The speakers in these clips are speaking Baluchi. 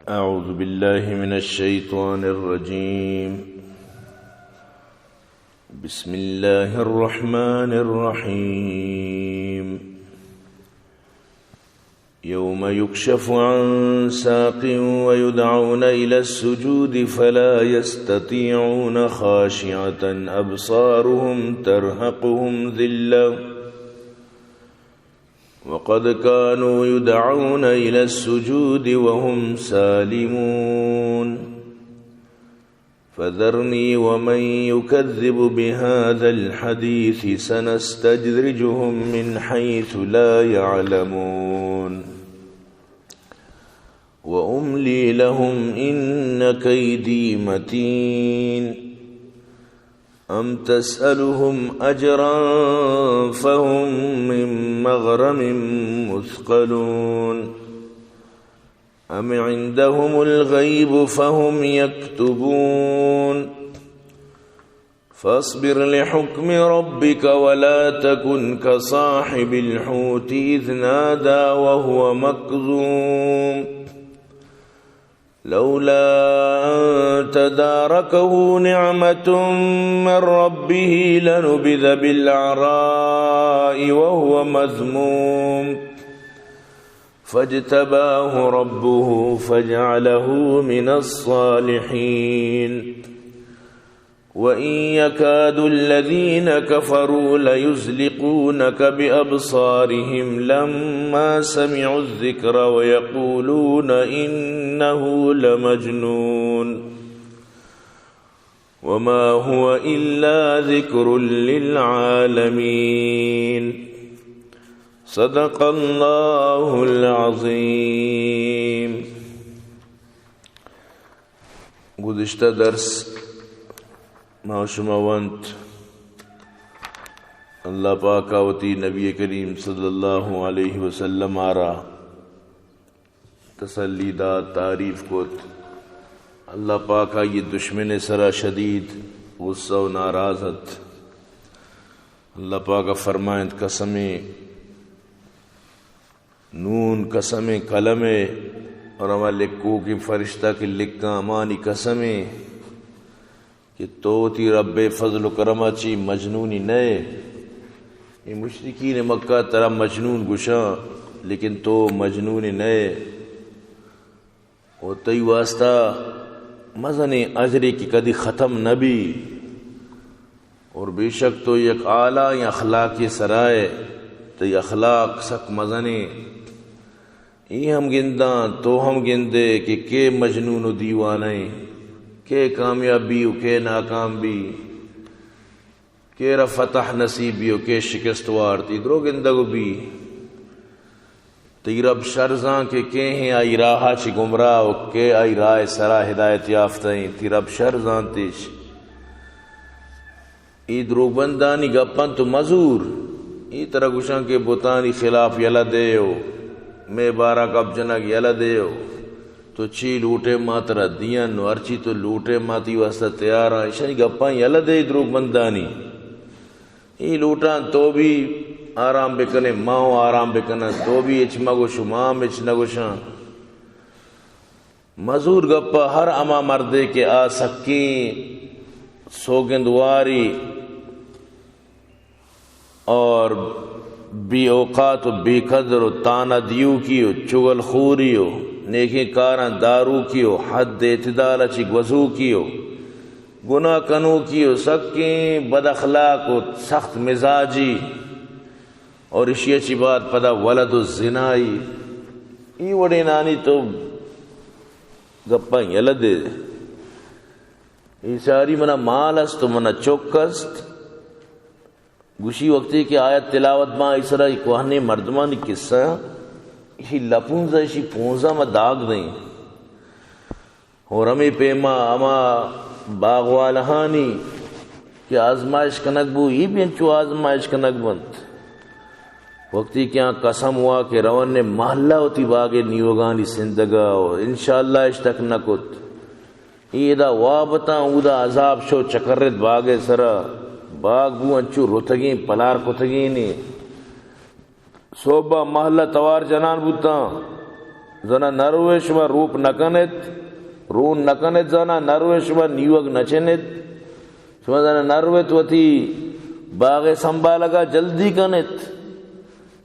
أعوذ بالله من الشيطان الرجيم. بسم الله الرحمن الرحيم. يوم يكشف عن ساق ويدعون إلى السجود فلا يستطيعون خاشعة أبصارهم ترهقهم ذلة وقد كانوا يدعون إلى السجود وهم سالمون. فذرني ومن يكذب بهذا الحديث سنستدرجهم من حيث لا يعلمون. وأملي لهم إن كيدي متين. أم تسألهم أجرا فهم من مغرم مثقلون. أم عندهم الغيب فهم يكتبون. فاصبر لحكم ربك ولا تكن كصاحب الحوت إذ نادى وهو مكظوم. لولا أن تداركه نعمة من ربه لنبذ بالعراء وهو مذموم. فاجتباه ربه فجعله من الصالحين. وإن يكاد الذين كفروا ليزلقونك بأبصارهم لما سمعوا الذكر ويقولون إنه لمجنون. وما هو إلا ذكر للعالمين. صدق الله العظيم. گزشتہ درس ما شما ونت، اللہ پاک ء وتی نبی کریم صلی اللہ علیہ وسلم ء را تسلی دات، تعریف کت۔ اللہ پاک آئی دشمن سرا شدید غصہ و ناراض ات۔ اللہ پاک فرمائنت، قسمیں نون، قسمیں قلم ء، اور ہما لکھوکیں فرشتہ کہ لکھاں ہمانی قسمیں کہ تو وتی رب ء فضل و کرم ء چی مجنونی نئے۔ اے مشرکین مکہ ترا مجنون گشاں، لیکن تو مجنونی نئے۔ و تئی واسطہ مزنیں اجرے کہ کدی ختم نہ بی۔ اور بے شک تو یک اعلیٰ اخلاقے سرائے، تئی اخلاق سک مزنیں۔ اے ہم گنداں، تو ہم گندے کہ کے مجنون و دیوانہ ایں، کے کامیاب بی و کے ناکام بی، کے را فتح نصیب بی و کے شکست وارت، اے درو گندگ بی۔ تئی رب شر زان کہ کے ہیں آئی راہ چہ گمراہ و کے آئی راہ سرا ہدایت یافتہ ایں، تئی رب شر زانتش۔ اے دروگبندانی گپاں تو مزور۔ اے ترا گوشاں کہ بتانی خلاف یلہ دے و مئے بارا گپ جنگ یلہ دے و تو چی لوٹے ما ترا دیاں و ہرچی تو لوٹے ما تئی واسطہ تیار آں۔ ایشانی گپاں یلہ دے دروگبندانی۔ اے لوٹاں تو بھی آرام بکنے، ما ہوں آرام بکناں، تو بھی ہچ مگوش و ما ہم ہچ نگوشاں۔ مزور گپ ء ہر ہما مردے کہ آ سکیں سوگندواری اور بے اوقات و بے قدر و تانا دیوکی و چغل خوری و نیکیں کاراں داروکی و حد اعتدال ء چہ گوزوکی و گناہ کنوکی و سکیں بد اخلاق و سخت مزاجی اور اشی ء چہ بعد پدا ولد و زنائی، ای وڑینانی تو گپاں یلہ دے۔ ای ساری منا مال است و منا چک است۔ گوشی وقتی کہ آیت تلاوت باں، ای سرا ای کوہنیں مردمانی قصہ، اشی لپونزا، اشی پونزا ما داگ دیں۔ اور ہمے پیما ہما باغوالہانی کہ آزمائش کنگ بو، ای بھی انچو آزمائش کنگ بنت۔ وقتی کہ آ قسم وا کہ رون نے محلہ وتی باغے نیوگانی سندگا و انشاءاللہ اش تک نہ کت۔ ای ادا وابتاں اودا عذاب شو چکرت باغے سرا، باغ بو انچو رتگیں پلار کتگیں نے۔ سہب ء مہل ء توار جنان بوتاں، زانا نروے شما روپ نکنت، رون نکنت، زانا نروے شما نیوگ نچنت، شما زانا نروت وتی باغ سنبھالگا جلدی کنت۔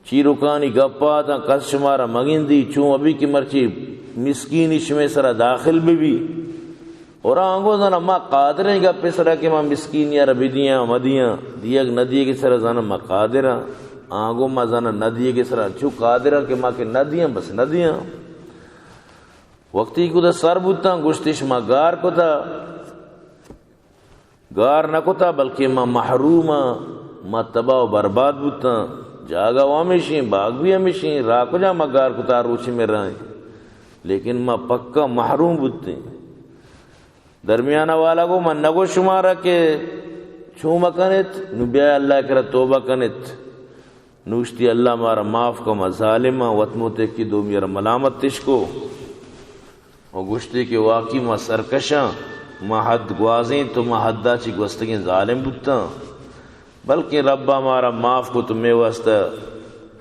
چیرکانی گپا تاں کس شمارا مگندی، چون ابھی کہ مرچی مسکینی شمے سرا داخل بہ بی۔ اور آنگو زانا ما قادریں گپے سرا کہ ما مسکینی را بدیاں، مدیاں، دیگ نہ دیگ سرا زانا ما قادراں۔ آنگو ما زانا نہ دیگ سرا چو قادراں کہ ما کہ نہ دیاں، بس نہ دیاں۔ وقتی کہ دا سر بوتاں، گوشتی شما گار کتا، گار نہ کتا، بلکہ ما محروم آں، ما تباہ و برباد بوتاں۔ جاگہ و ہمیشیں، باغ بھی ہمیشیں، راہ کجا ما گار کتا، روچی میں راہیں، لیکن ما پکا محروم بوتیں۔ درمیانہ والا گو، من نگو شمارا کہ چو مکنت، نو بیا اللہ کرا توبہ کنت۔ نوشتی، اللہ مارا معاف کن، ما ظالم آں، وت موتکی دومی را ملامت تشکو۔ و گوشتی کہ واقعی ما سرکشاں، ما حد گوازیں تو ما حدا چی گوستگیں ظالم بوتاں، بلکہ ربا مارا معاف کو تو مے واسطہ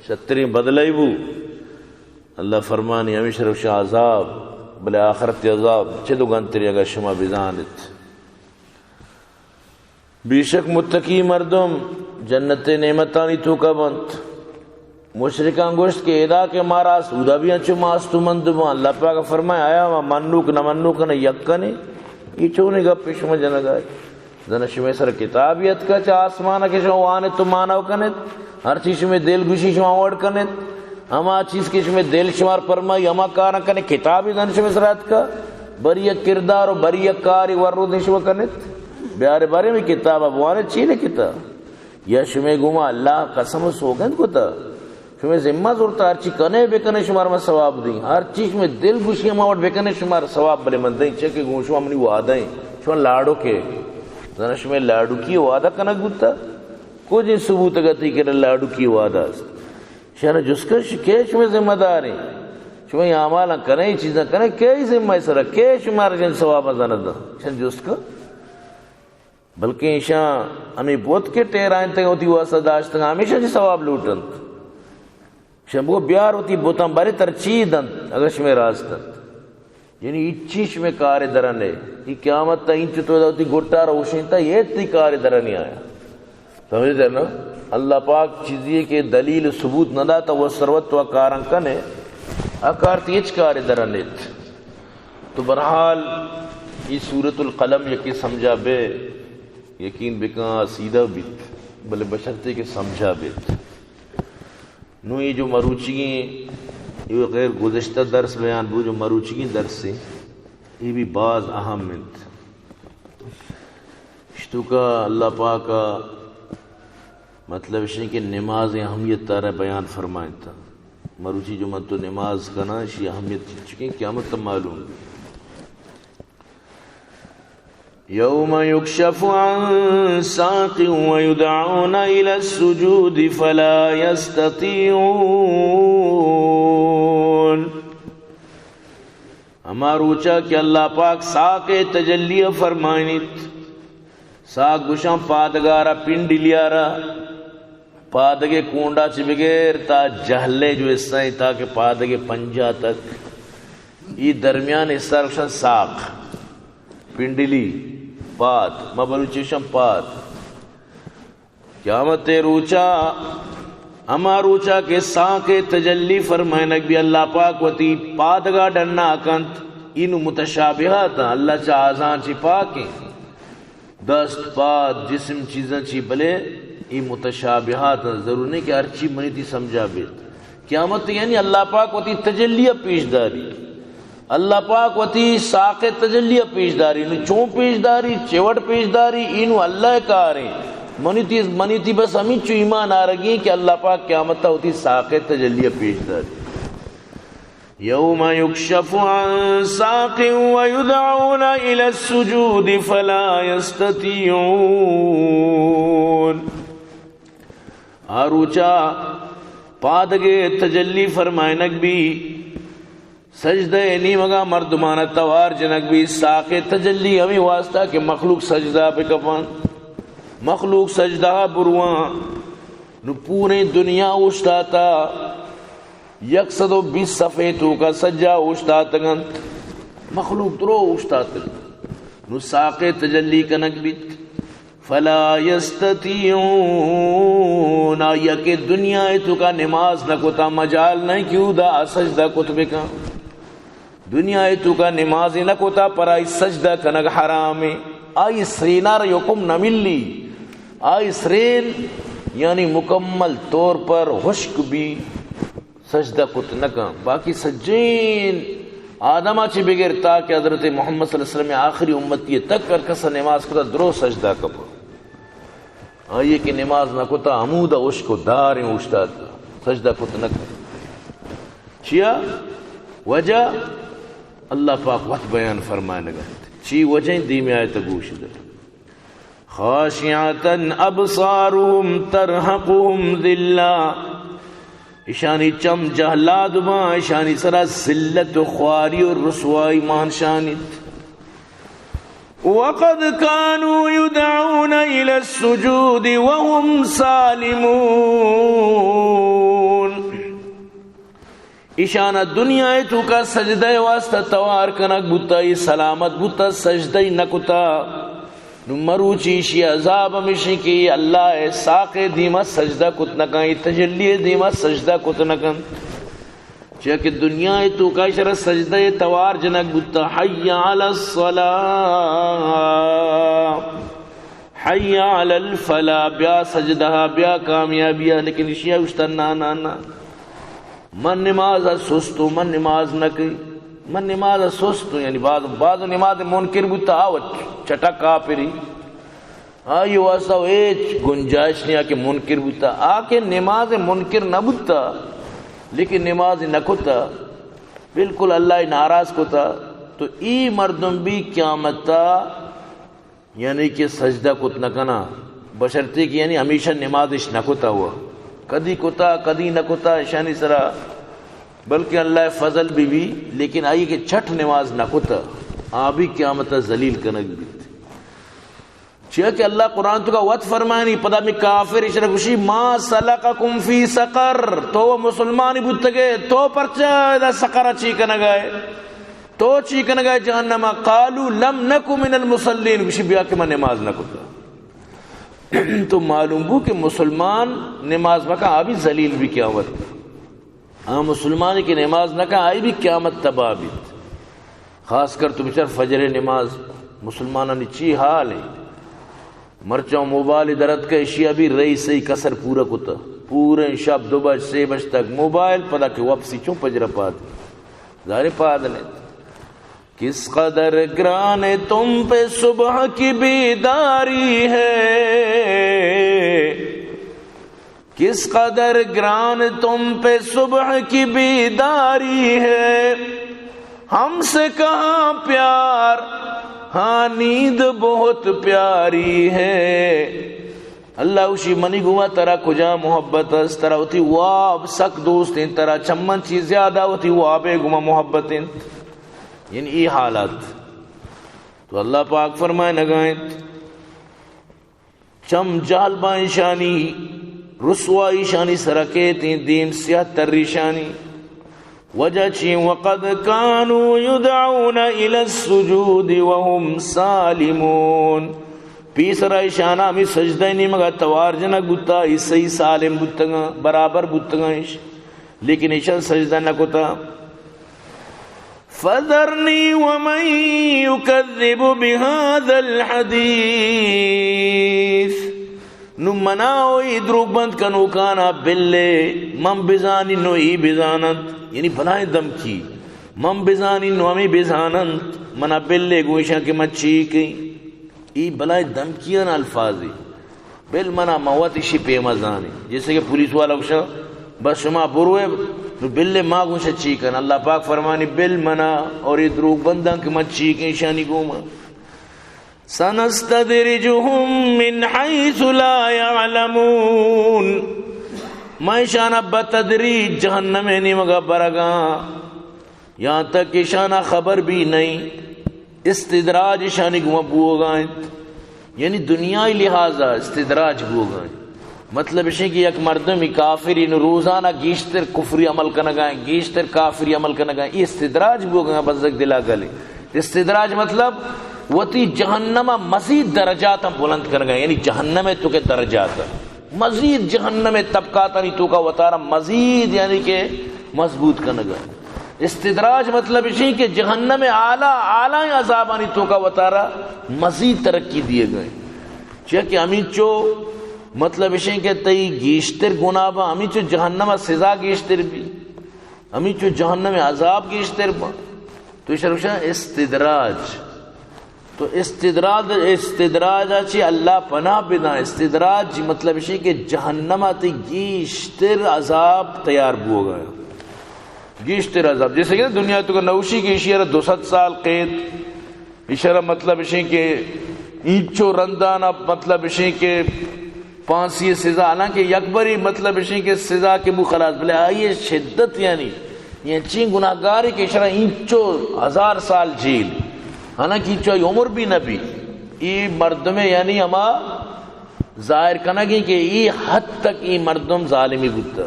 شتریں بدلہ بو۔ اللہ فرمانی، ہمیش روشا عذاب، بلے آخرت عذاب چہ دو گنتری اگر شما بزانت۔ بیشک متقی مردم جنت نعمتانی توکا بنت۔ مشرکان گوشت کہ ادا کہ مارا سودا بھی انچو ماستو مند بان۔ اللہ پاک فرمائے، آیا ما منوک نہ منوک نہ یک کنے؟ یہ چونی گپ شما جنگائے؟ زن شما سر کتابی اتکا چہ آسمان کہ شما وانت تو مانو کنت؟ ہر چیز شما دل گوشی شما وڑ کنت؟ ہما چیز کہ شما دل شمار پرمائی ہما کارا کنے، کتابی زن شما سر اتکا؟ بری یک کردار و بری یک کاری ور رو شما کنت؟ بیارے بارے میں کتاب اب وانے چی نے کتا؟ یا شما گوما اللہ قسم و سوگند کتا؟ شما ذمہ زورتا ہر چی کنے بکنے شمار ما ثواب دیں۔ ہر چی شما دل گوشی ہما وڑ بکنے شمار ثواب بلے من دیں، چہ کہ گو شما منی وعدہ ہیں۔ شما لاڈو کے؟ زن شما لاڈو کی وعدہ کنگ بوتا؟ کجیں ثبوت گتی کہ لاڈو کی وعدہ است؟ شنا جست کن، ش-، کے شما ذمہ دار ہیں؟ شما یہ اعمالاں کنے، یہ چیزاں کنے، کے ذمہ سرا؟ کے شمار جن ثواب زند؟ شن جست کن۔ بلکیں ایشاں ہمے بت کہ ٹیرائینتگ وتی واسطہ داشتگ، ہمیشاں چہ ثواب لوٹنت۔ ایشاں بگو بیار وتی بتاں، بارے تر چی دنت اگر شمے راست انت؟ یعنی ہچی شمے کار درنے۔ ای قیامت تا انچو تو وتی گٹا روشینتا، یہ تی کار درنی آیا۔ سمجھتے نا؟ اللہ پاک چیزی کہ دلیل ثبوت نہ داتا، وہ سروت تو کارن کنے، اکار تی ہچ کار درنیت۔ تو بہرحال، یہ سورۃ القلم یکی سمجھا بے، یقین بکن سیدھا بیت، بلے بشرطے کہ سمجھا بیت۔ نو یہ جو مروچی ہیں، یہ غیر گزشتہ درس بیان بو، جو مروچی درس ہیں، یہ بھی باز اہم انت۔ اشتوکا اللہ پاکا مطلب اشیں کہ نماز اہمیت تارا بیان فرمائنتا۔ مروچی جو من تو نماز کناں، اشی اہمیت چکیں قیامت تا معلوم بی۔ یوم یکشف عن ساق ویدعون الی السجود فلا یستطیعون۔ ہما روچا کہ اللہ پاک ساق تجلی فرمائنیت، ساق گوشاں پادگارا، پنڈلیارا، پادگے کونڈا چہ بگیر تا جہلے جو حصہ ہیں تاکہ پادگے پنجا تک، ای درمیان حصہ گوشاں ساق، پنڈلی، پاد، ما بلوچی گوشاں پاد۔ قیامت روچا، ہما روچا کہ ساق تجلی فرمائنگ بی، اللہ پاک وتی پادگا ڈنا کنت، اینو متشابہات ہیں، اللہ چہ آزان چی پاک ہیں۔ دست، پاد، جسم چیزاں چی بلے ای متشابہات ہیں، ضرور نہیں کہ ہر چی منی تی سمجھا بیت۔ قیامت یعنی اللہ پاک وتی تجلی پیش داری۔ اللہ پاک وتی ساق تجلی پیش داری، نو چون پیش داری، چوٹ پیش داری، اینو اللہ کاریں۔ منی تی، منی تی بس ہمیں چو ایمان آرگی کہ اللہ پاک قیامت وتی ساق تجلی پیش داری۔ یوم یکشف عن ساق ویدعون الی السجود فلا یستطیعون۔ آ روچا پادگے تجلی فرمائنگ بی، سجدہ نیمگا مردمانا توار جنگ بی، ساق تجلی ہمیں واسطہ کہ مخلوق سجدہ بکپن، مخلوق سجدہ بروان، نو پوریں دنیا اوشتاتا۔ یک سد و بیست صفحے توکا سجا اوشتاتگ انت، مخلوق درو اوشتاتگ۔ نو ساقے تجلی کنگ بیت، فلا یستطیعون، آیا کہ دنیا توکا نماز نہ کتا، مجال نہیں کہ اودا سجدہ کت بکن۔ دنیا توکا نماز نہ کتا، پر آئی سجدہ کنگ حرام ہے۔ آئی سرینار حکم نہ ملی، آئی سرین یعنی مکمل طور پر ہشک بی، سجدہ کت نہ کن۔ باقی سجین آدم چی بگر تا کہ حضرت محمد صلی اللہ علیہ وسلم آخری امتی تک ہر کس نماز کتا درو سجدہ کپو۔ آئی کہ نماز نہ کتا، ہمودا اشک و داریں اوشتات، سجدہ کت نہ کت۔ چیا؟ وجہ اللہ پاک وت بیان فرمائنگ انت۔ چی وجہ؟ دیم آیت گوش دار۔ خاشعة أبصارهم ترهقهم ذلة۔ اشانی چم جہلاد باں، اشانی سرا ذلت و خواری و رسوائی مانشانیت۔ وقد كانوا يدعون إلى السجود وهم سالمون۔ ایشانا دنیا توکا سجدہ واسطہ توار کنگ بوتا، ای سلامت بوتا، سجدہ نہ کتا۔ نو مروچی ایشی عذاب ہمیشی کہ اللہ ساقے دیما سجدہ کت نہ کن، ای تجلی دیما سجدہ کت نہ کن۔ چیا کہ دنیا توکا شر سجدہ توار جنگ بوتا، حی علی الصلاة، حی علی الفلاح، بیا سجدہ، بیا کامیابی، لیکن اشیا گوشتا نا، نا، نا۔ من نماز سستوں، من نماز نہ کئی، من نماز سستوں، یعنی بعض، بعض نماز منکر بوتا، آ وت چٹک کافری۔ آئی واسطہ و ہیچ گنجائش نہیں کہ منکر بوتا۔ آ کہ نماز منکر نہ بوتا، لیکن نماز نہ کتا، بالکل اللہ ناراض کتا، تو ای مردم بھی قیامتا یعنی کہ سجدہ کت نہ کنا، بشرطے کہ یعنی ہمیشہ نمازش نہ کتا ہوا۔ کدی کتا، کدی نہ کتا، اشانی سرا بلکہ اللہ فضل بھی بھی، لیکن آئی کہ چھٹ نماز نہ کتا، آ بھی قیامتا ذلیل کنگ بیت۔ چیا کہ اللہ قرآن توکا وت فرمانی، پدا میں کافر اشرا گوشی، ما سلککم فی سقر، تو وہ مسلمانی بوتگے، تو پرچا ادا سقر چی کنگائے؟ تو چی کنگائے جہنم؟ قالوا لم نک من المصلین، گوشی بیا کہ من نماز نہ کتا۔ تو معلوم بو کہ مسلمان نماز مکا آ بھی ذلیل بھی قیامت۔ ہاں، مسلمانی کہ نماز نہ کن، آئی بھی قیامت تباہ بیت۔ خاص کر تو بچار فجر نماز، مسلمانانی چی حال ہے؟ مرچاں موبائل درت کہ اشیا بھی رئیس ای کسر پورا کتا، پوریں شب دو بج سے بج تک موبائل، پدا کہ واپسی چون فجر پاد، ظاہر پاد نے۔ کس قدر گران تم پہ صبح کی بیداری ہے، کس قدر گران تم پہ صبح کی بیداری ہے، ہم سے کہاں پیار، ہاں نیند بہت پیاری ہے۔ اللہ گوشی منی گوما ترا کجا محبت است، ترا وتی واب سک دوست انت، ترا چمن چی زیادہ وتی وابے گوما محبت انت۔ یعنی ای حالات تو اللہ پاک فرمائے نگائنت۔ چم جہل باں ایشانی، رسوائی ایشانی سرا کیتیں، دیم سیاہ تر ایشانی۔ وجہ چی؟ وقد كانوا يدعون إلى السجود وهم سالمون۔ پیسرا ایشانا ہمیں سجدہ نیمگا توار جنگ بوتا، ای صحیح سالم بوتگاں، برابر بوتگاں ایش، لیکن ایشان سجدہ نہ کتا۔ فذرنی ومن یکذب بهذا الحدیث۔ نو منا و ای دروگ بند کنوکانا بلے، من بزانی نو ای بزاننت، یعنی بلائیں دمکی، من بزانی نو ہمیں بزاننت، منا بلے گوشاں کہ من چی کئی۔ ای بلائیں دمکیان الفاظی۔ بل منا، من وت ایشی پیما زانی۔ جیسے کہ پولیس والا گوشا، بس شما بروے، نو بل ما گوشا چی کن؟ اللہ پاک فرمانی، بل منا اور یہ دروگ بنداں کہ من چی کن ایشانی گوما۔ سنستدرجهم من حيث لا يعلمون۔ من ایشانا بتدریج جہنم نیمگا برگاں۔ یہاں تک ایشانا خبر بھی نہیں، استدراج ایشانی گوما بوگا انت، یعنی دنیای لحاظا استدراج بوگا انت۔ مطلب اشیں کہ یک مردمی کافری نو روزانہ گیشتر کفری عمل کنگا ایں، گیشتر کافری عمل کنگا ایں، اے استدراج بوگا ایں، بزگ دلا گلے۔ استدراج مطلب وتی جہنم ءَ مزید درجات ہم بلند کنگا ایں، یعنی جہنم ءِ توکا درجات مزید جہنم ءِ طبقاتانی توکا وتارا مزید یعنی کہ مضبوط کنگا ایں۔ استدراج مطلب اشیں کہ جہنم ءِ اعلیٰ، اعلیٰ عذابانی توکا وتارا مزید ترقی دیگا ایں۔ چیا کہ ہمینچو مطلب اشیں کہ تئی گیشتر گناہ با، ہمینچو جہنم ءِ سزا گیشتر بی، ہمینچو جہنم ءِ عذاب گیشتر با۔ تو ایشرا گوشاں استدراج۔ تو استدراج، استدراج ءَ چہ اللہ پناہ بداں۔ استدراج مطلب اشیں کہ جہنم ءَ تئی گیشتر عذاب تیار بوگا ایں۔ گیشتر عذاب۔ جیسے کہ دنیا ءِ توکا نوشی کہ ایشی ءَ را دو سد سال قید، ایشرا مطلب اشیں کہ اینچو رندانا مطلب اشیں کہ پھانسی ءِ سزا، حالانکہ یک بری مطلب اشیں کہ سزا کہ بو خلاص، بلے آئی ءِ شدت یعنی، اے انچیں گناہگارے کہ ایشرا اینچو ہزار سال جیل، حالانکہ اینچو آئی عمر بھی نہ بی۔ اے مردم یعنی ہما ظاہر کنگیں کہ اے حد تک اے مردم ظالمی بوتا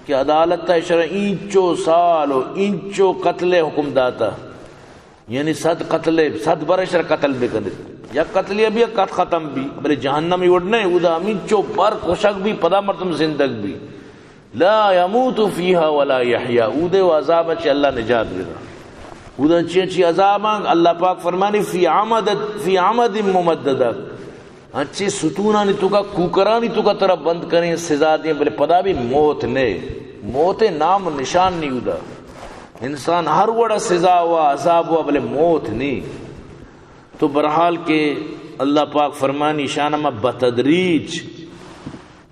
کہ عدالت ءَ ایشرا اینچو سال و اینچو قتل ءِ حکم داتا۔ یعنی صد قتل، صد بر ایشرا قتل بکنیت۔ یک قتلے بی، یک قتل ختم بی، بلے جہنمی وڑ نہ، اودا ہمینچو بر کشگ بی، پدا مردم زندگ بی۔ لا يموت فيها ولا يحيى، اودے و عذاب ءَ چہ اللہ نجات بدا۔ اودا چی چی عذاب ایں؟ اللہ پاک فرمانی، في عمد، في عمد ممددة۔ انچیں ستونانی توکا، کوکرانی توکا ترا بند کنیں، سزا دیں، بلے پدا بھی موت نے، موت ءِ نام و نشان نہیں اودا۔ انسان ہر وڑا سزا ہوا، عذاب ہوا، بلے موت نہیں۔ تو بہرحال کہ اللہ پاک فرمانی، ایشان ہما بتدریج،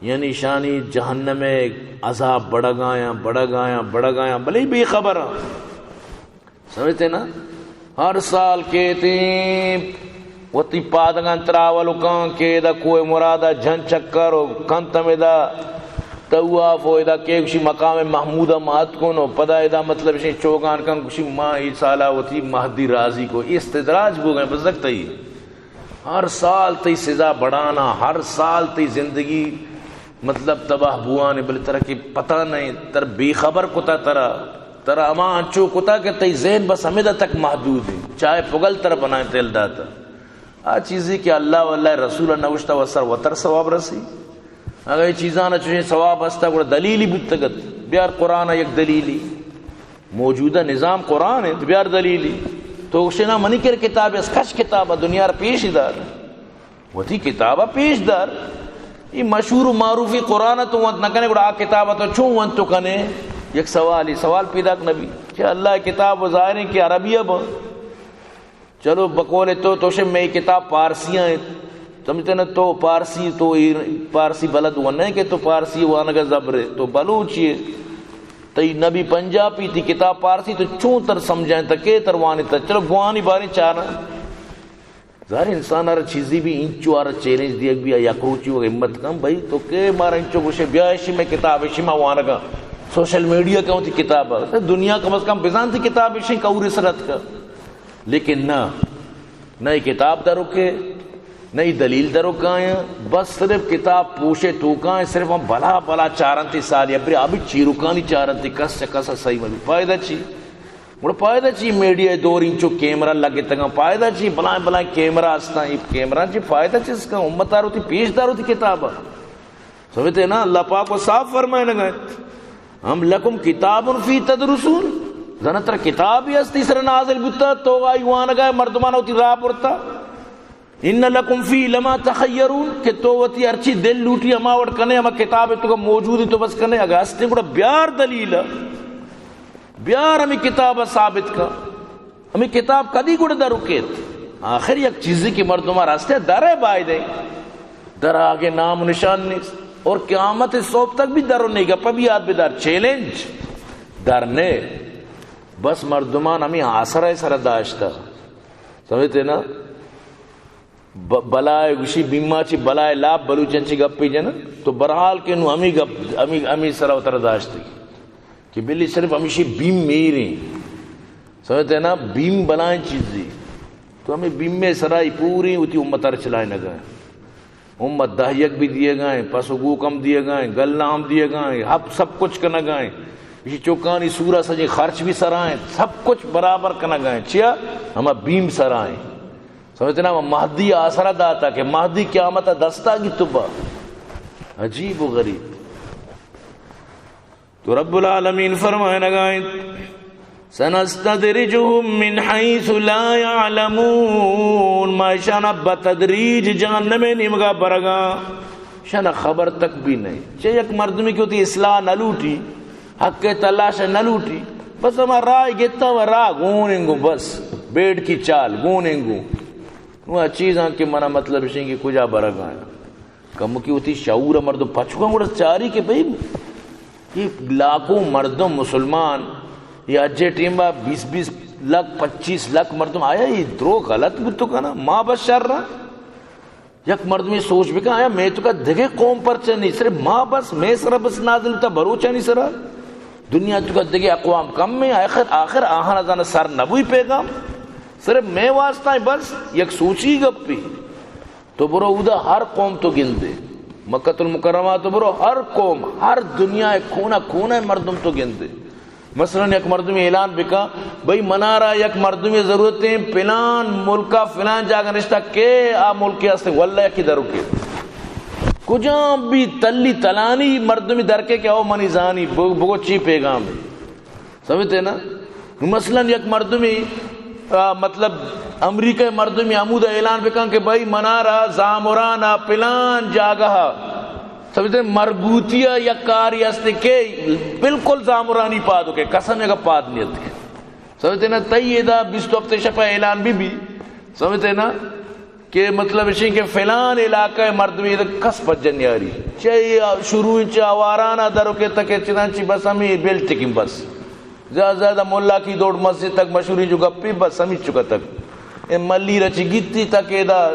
یعنی ایشانی جہنم ءِ عذاب بڑگایاں، بڑگایاں، بڑگایاں، بلے بے خبر ایں۔ سمجھتے نا؟ ہر سال کیتیں وتی پادگاں تراول کن کہ ادا کوہ مراد ءَ جھن چکر و کنت ہم ادا طواف و ادا کہ گوشی مقام محمود ءَ ما اتکن و پدا ادا مطلب اشیں چوگان کن، گوشی ما اے سالا وتی مہدی راضی کو۔ استدراج بوگا ایں بزگ تئی۔ ہر سال تئی سزا بڑانا، ہر سال تئی زندگی مطلب تباہ بوان ایں، بلے ترا کہ پتہ نہ ایں، ترا بے خبر کتا، ترا، ترا ہما انچو کتا کہ تئی ذہن بس ہمیدا تک محدود ایں، چاہے پگل ترا بنائیں تیل داتا۔ آ چیزے کہ اللہ و اللہ ءِ رسول ءَ نوشتہ، و سر وتر ثواب رسی۔ اگہ اے چیزانا چوشیں ثواب ہستا، گڑا دلیلی بوتگت۔ بیار قرآن ءَ یک دلیلی۔ موجودہ نظام قرآن ایں، تو بیار دلیلی۔ تو گوشے نا منی کر کتاب است، کش کتاب ءَ دنیا را پیش دار۔ وتی کتاب ءَ پیش دار۔ اے مشہور و معروفیں قرآن ءَ تو ونت نہ کنے، گڑا آ کتاب ءَ تو چون ونت تو کنے؟ یک سوالے، سوال پیداک نہ بی۔ کہ اللہ ءِ کتاب و ظاہر ایں کہ عربی ءَ بنت۔ چلو بقول تو، تو شے مئے کتاب پارسی ایں۔ سمجھتے نا، تو پارسی، تو ایر-، پارسی بلد و نہ کہ تو پارسی وانگا زبرے، تو بلوچی ئے۔ تئی نبی پنجابی، تئی کتاب پارسی، تو چون تر سمجھائیں تا، کے تر وانی تا؟ چلو گوانی باریں چاراں۔ ظاہر انسان ہر چیزی بھی انچو ہر چیلنج دیگ بھی، یک روچی و ہمت کن بھائی، تو کہ مارا انچو گوشے بیا اشی مئے کتاب، اشی ما وانگا، سوشل میڈیا کہ وتی کتاب، دنیا کم از کم بزانتی کتاب اشی کور سرت کا۔ لیکن نہ، نہ اے کتاب دروکے، نہ اے دلیل دروکاں، بس صرف کتاب پوشے توکاں، صرف ہم بلا بلا چارنتی سالی، ابری ابھی چیروکانی چارنتی، کس چہ کس صحیح مبی۔ فائدہ چی؟ گڑا فائدہ چی؟ میڈیا دور انچو کیمرہ لگتگاں، فائدہ چی؟ بلائیں بلائیں کیمرہ استاں، اے کیمرہ چی فائدہ چی؟ اس کا امت آروتی پیش داروتی کتاب۔ سمجھتے نا، اللہ پاک و صاف فرمائنگا ایں، ام لکم کتاب فی تدرسون، زاناں ترا کتابے است، تئی سر نازل بوتا، تو آئی وانگا ئے، مردماں وتی راہ برتا۔ ان لکم فی لما تخیرون، کہ تو وتی ہرچی دل لوٹی ہما وڑ کنے، ہما کتاب توکا موجود ایں تو بس کنے، اگہ استیں گڑا بیار دلیل، بیار ہمے کتاب ثابت کن۔ ہمے کتاب کدی گڑا در کیت؟ آخر یک چیزے کہ مردم ءَ راستے در ءَ باید ایں، در آگے نام و نشان نیست۔ اور قیامت صبح تک بھی در نے، گپا بھی یاد بدار، چیلنج در نے۔ بس مردمان ہمے آسرا سر داشتا۔ سمجھتے نا؟ ب-، بلائے گوشی، بیما چی بلائے لاپ، بلوچاں چی گپے جن، تو بہرحال کہ نو ہمے گپ، ہمے، ہمے سرا وتر داشتی کہ بلی صرف ہمیشی بیم میریں۔ سمجھتے نا؟ بیم بلائیں چیزی۔ تو ہمے بیمے سرا ای پوری وتی امت ار چلائے نگا۔ امت دہ یک بھی دیگا ایں، پس و گوک ہم دیگا ایں، گلہ ہم دیگا ایں، ہب سب کچھ کنگا ایں۔ اسی چوکانی سورا سجیں خرچ بھی سرا ایں، سب کچھ برابر کنگا ایں۔ چیا؟ ہما بیم سرا ایں۔ سمجھتے نا؟ ہما مہدی آسرا داتا کہ مہدی قیامت دستا گی تو با۔ عجیب و غریب۔ تو رب العالمین فرمائنگا انت، سنستدرجهم من حيث لا يعلمون، ما اشانا بتدریج جہنم نیمگا برگا، اشانا خبر تک بھی نہیں۔ چہ یک مردمی کہ وتی اصلاح نہ لوٹی، حق تلاش نہ لوٹی، بس ہما راہ گتا و راہ گون انگو، بس بیڑ کی چال گون انگو۔ نو آ چیزاں کہ منا مطلب اشیں کہ کجا برگا ہیں۔ کمکی وتی شعور ء مردم پچ کن گڑا چاری کہ بھئی، یہ لاکھوں مردم مسلمان، یہ حج ٹیم با بیس بیس لکھ، پچیس لکھ مردم آیا، یہ درو غلط بوتو کنا، ما بس شر رہا۔ یک مردمی سوچ بکن، آیا میں تو کا دگے قوم پر چنی، صرف ما بس، میں سر بس نازل تا بروچانی سرا، دنیا تو کا دگے اقوام کم میں، آخر، آخر آہانا زانا سر نبوی پیغام، صرف میں واسطہ ہیں بس، یک سوچی گپی۔ تو برو اودا ہر قوم تو گندے، مکۃ المکرمہ تو برو ہر قوم، ہر دنیا ء کونا کونا ء مردم تو گندے۔ مثلاً یک مردمی اعلان بکا، بھئی منارا یک مردمی ضرورت ہیں، پلان ملکا فلان جاگہ نشتا، کہ آ ملکی ہستے، واللہ یکی دروکے۔ کجام بھی تلی تلانی مردمی درکے کہ او منی زانی، بگو، بگو چی پیغام ہے۔ سمجھتے نا؟ مثلاً یک مردمی، آ، مطلب، امریکہ مردمی ہمودا اعلان بکن کہ بھئی منارا زامران آ پلان جاگہ، سمجھتے، مربوطی آ یک کاری است کہ بالکل زامرانی پاد کے قسم کا پاد نیت کے۔ سمجھتے نا؟ تئی ادا بیست ہفتے شپا اعلان بھی بھی، سمجھتے نا؟ کہ مطلب اشیں کہ فلان علاقہ ء مردمی ادا کس پجن نیاری۔ چہ شروع چہ آوارانا درو کے تک چنان چی بس ہمیں بیل ٹکیں بس۔ زیادہ زیادہ ملا کی دوڑ مسجد تک مشہوری جو گپی بس ہمیں چکا تک۔ اے ملی رچی گیتی تک ادا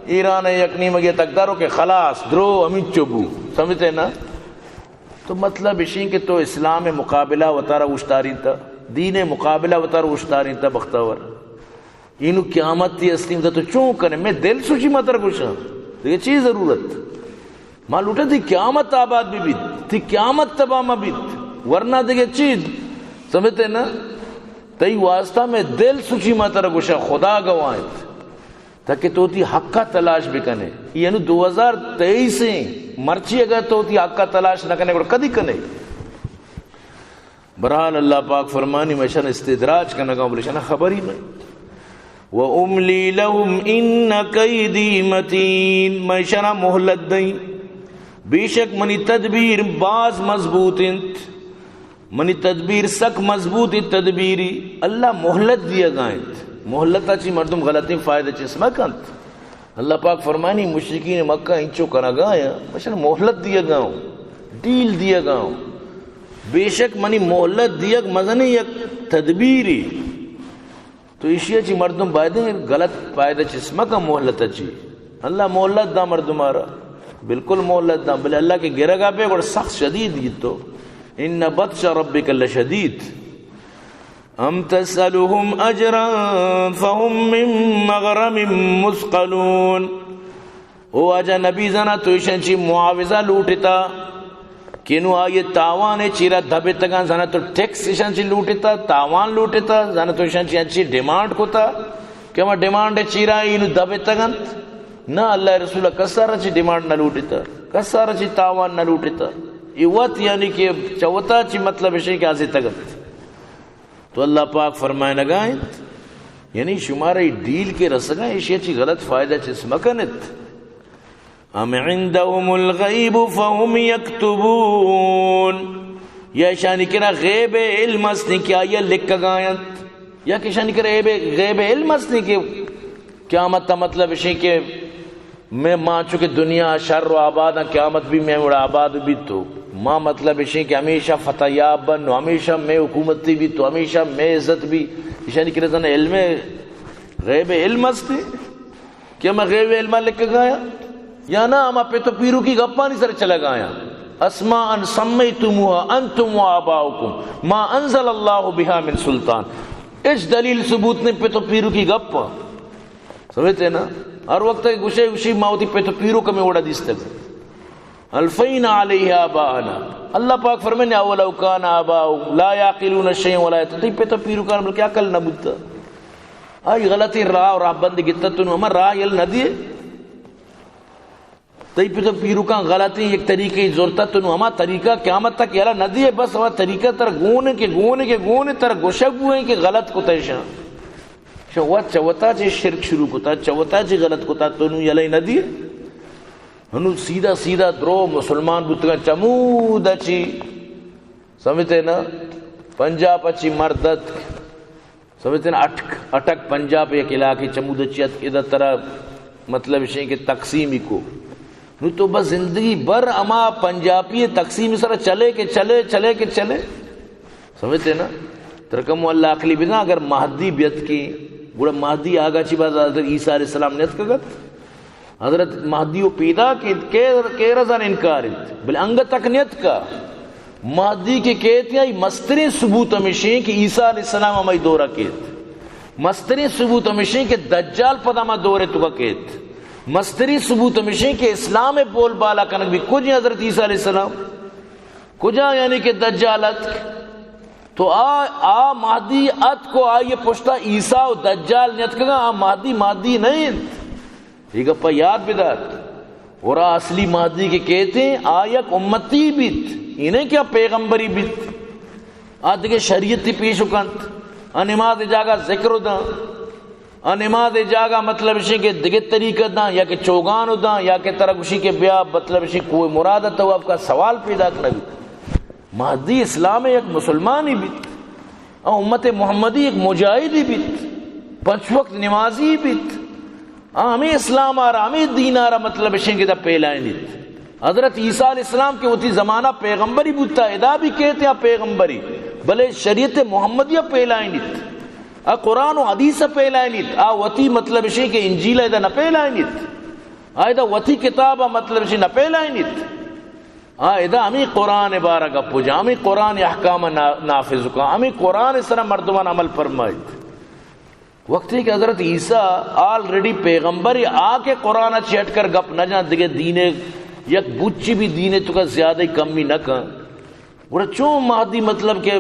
ایران ء یک نیمگے تک درو کے خلاص درو ہمیں چبو۔ سمجھتے نا؟ تو مطلب اشیں کہ تو اسلام مقابلہ وتارا اوشتارینتا، دین مقابلہ وتارا اوشتارینتا بختور۔ اینو قیامت تی استیم تو چون کنے؟ میں دل سوچی ما ترا گوشاں۔ دیگه چی ضرورت؟ ما لوٹا تی قیامت آباد بھی بیت، تی قیامت تباہ ما بیت۔ ورنہ دیگه چی؟ سمجھتے نا؟ تئی واسطہ میں دل سوچی ما ترا گوشاں، خدا گواہ انت۔ تاکہ تو تی حقا تلاش بکنے۔ یعنی دو ہزار تئیس ہیں، مرچی اگر تو تی حقا تلاش نہ کنے، گڑا کدی کنے؟ بہرحال اللہ پاک فرمانی، میں اشان استدراج کنگا، بلے اشان خبر ہی نہیں۔ وَأُمْلِي لَهُمْ إِنَّ كَيْدِي مَتِينٌ، میں اشانا مہلت دئیں، بے شک منی تدبیر باز مضبوط انت، منی تدبیر سک مضبوط انت تدبیری۔ اللہ مہلت دیگا انت، مہلت چی مردم غلطیں فائدہ چس مکنت۔ اللہ پاک فرمانی، مشرکین مکہ انچو کنگا یا، مشن مہلت دیگا ہوں، ڈیل دیگا ہوں۔ بے شک منی مہلت دیگ مزنی یک تدبیری۔ تو ایشی چی مردم بایدیں غلط فائدہ چس مکن مہلت چی۔ اللہ مہلت دا مردم آرا، بالکل مہلت دا، بلے اللہ کے گرگا پہ گڑا سخت شدید گیتو۔ ان بطش ربک لشدید۔ أَمْ تَسْأَلُهُمْ أَجْرًا فَهُمْ مِنْ مَغْرَمٍ مُثْقَلُونَ۔ او واجہ نبی، زانا تو ایشان چی معاوضہ لوٹتا کہ نو آئی تاوان چیرا دبتگان، زانا تو ٹیکس ایشان چی لوٹتا، تاوان لوٹتا، زانا تو ایشان چی انچی ڈیمانڈ کتا کہ ہما ڈیمانڈ چیرا اینو دبتگنت؟ نہ، اللہ رسول کسارا چی ڈیمانڈ نہ لوٹتا، کسارا چی تاوان نہ لوٹتا۔ یہ وقت یعنی کہ چوتا چی مطلب اشے کہ آزے تگنت۔ تو اللہ پاک فرمائنگا انت، یعنی شمارا ای ڈیل کے رسگا، ایشی چی غلط فائدہ چس مکنت۔ أَمْ عِنْدَهُمُ الْغَيْبُ فَهُمْ يَكْتُبُونَ، یا اشانی کرا غیب علم است کہ آیا لکھگا انت، یا کہ اشانی کرا غیب، غیب علم است کہ قیامت تا مطلب اشی کہ میں، ما چونکہ دنیا شر و آباد ہیں، قیامت بھی میں وڑا آباد بھی تو۔ ما مطلب اشیں کہ ہمیشہ فتح یاب بن و ہمیشہ میں حکومتی بھی تو، ہمیشہ میں عزت بھی۔ اشانی کرے زن علم غیب علم استے کہ ہمیں غیب علم لکھ گایا یا نہ، ہما پہ تو پیرو کی گپانی سر چلا گایا۔ اسماء سمیتموها انتم و آباؤکم ما انزل اللہ بها من سلطان۔ اچ دلیل ثبوت نہیں پہ تو پیرو کی گپ۔ سمجھتے نا؟ ہر وقت کہ گوشے، گوشی ما وتی پت و پیرک ہمے وڑا دیستگ۔ الفینا علیہ آباءنا۔ اللہ پاک فرمائے، اولو کان آباؤہم لا یعقلون شیئا ولا یہتدون۔ تئی پت و پیرکان بلکہ عقل نہ بوتا۔ آئی غلطیں راہ و راہبند گتا، تو نوں ہما راہ یل نہ دیے۔ تئی پت و پیرکان غلطیں یک طریقے زرتا، تو نوں ہما طریقہ قیامت تک یلا نہ دیے۔ بس ہما طریقہ تر گونے کہ گونے کہ گونے تر گوشگ بوئیں کہ غلط کتا شان۔ شان وت چہ وتا چہ شرک شروع کتا، چہ وتا چہ غلط کتا، تو نوں یلہ نہ دیے۔ ہنو سیدھا سیدھا درو مسلمان بوتگاں۔ چمودا چی سمجھتے نا، پنجاب چی مرد اتک، سمجھتے نا، اٹک، اٹک پنجاب یک علاقے، چمودا چی اتک، ادا ترا مطلب اشیں کہ تقسیمی کو۔ نو تو بس زندگی بھر ہما پنجابی تقسیم سر چلے کہ چلے، چلے کہ چلے۔ سمجھتے نا؟ ترکم اللہ عقلی بزن، اگر مہدی بیت کی، گڑا مہدی آگا چی بعد حضرت عیسیٰ علیہ السلام نیت کگت؟ حضرت مہدی و پیدا کیت، کے، کے رضا انکار انت، بلے انگت تک نیت کا۔ مہدی کے کیت یا مستریں ثبوت ہمیشیں کہ عیسیٰ علیہ السلام ہمائی دورہ کیت۔ مستریں ثبوت ہمیشیں کہ دجال پدا ہما دورے تو کا کیت۔ مستریں ثبوت ہمیشیں کہ اسلام بول بالا کنگ بھی کجھ حضرت عیسیٰ علیہ السلام۔ کجا یعنی کہ دجال اتک؟ تو آ، آ مہدی اتک و آئی پشتا عیسیٰ و دجال نیتکگا، آ مہدی، مہدی نہ انت۔ یہ گپا یاد بدار۔ اور آ اصلی مہدی کہ کہتے ہیں، آ یک امتی بیت، یہ نہیں کہ آ پیغمبری بیت۔ آ دگہ شریعتی پیش کنت، آ نماز جاگہ ذکر داں۔ آ نماز ء جاگہ مطلب اشیں کہ دگہ طریقہ داں یا کہ چوگان داں یا کہ ترا گوشی کہ بیا مطلب اشیں کوہ مراد ء طواف کا، سوال پیدا نہ بیت۔ مہدی اسلام ء یک مسلمانی بیت، آ امت محمدی یک مجاہدی بیت، پنچ وقت نمازی بیت۔ آ ہمیں اسلام آرا، ہمیں دین آرا مطلب اشیں کہ دا پھیلائینیت۔ حضرت عیسیٰ علیہ السلام کہ وتی زمانہ پیغمبری بوتا، ادا بھی کہتے ہیں پیغمبری، بلے شریعت محمدیہ پھیلائینیت۔ آ قرآن و حدیث ء پھیلائینیت۔ آ وتی مطلب اشیں کہ انجیل ء ادا نہ پھیلائینیت۔ آ ادا وتی کتاب ء مطلب اشیں نہ پھیلائینیت۔ آ ادا ہمیں قرآن ء بارہ گپ و جا، ہمیں قرآن ء احکام ء نا-، نافذ کن، ہمیں قرآن ء سر مردمان عمل فرمائیت۔ وقتی کہ حضرت عیسیٰ آلریڈی پیغمبر آ کے قرآن ء چیٹ کر گپ نہ جان، دگہ دینے یک بچی بھی دینے تو کا زیادہ کمی نہ کن۔ گڑا چون مہدی مطلب کہ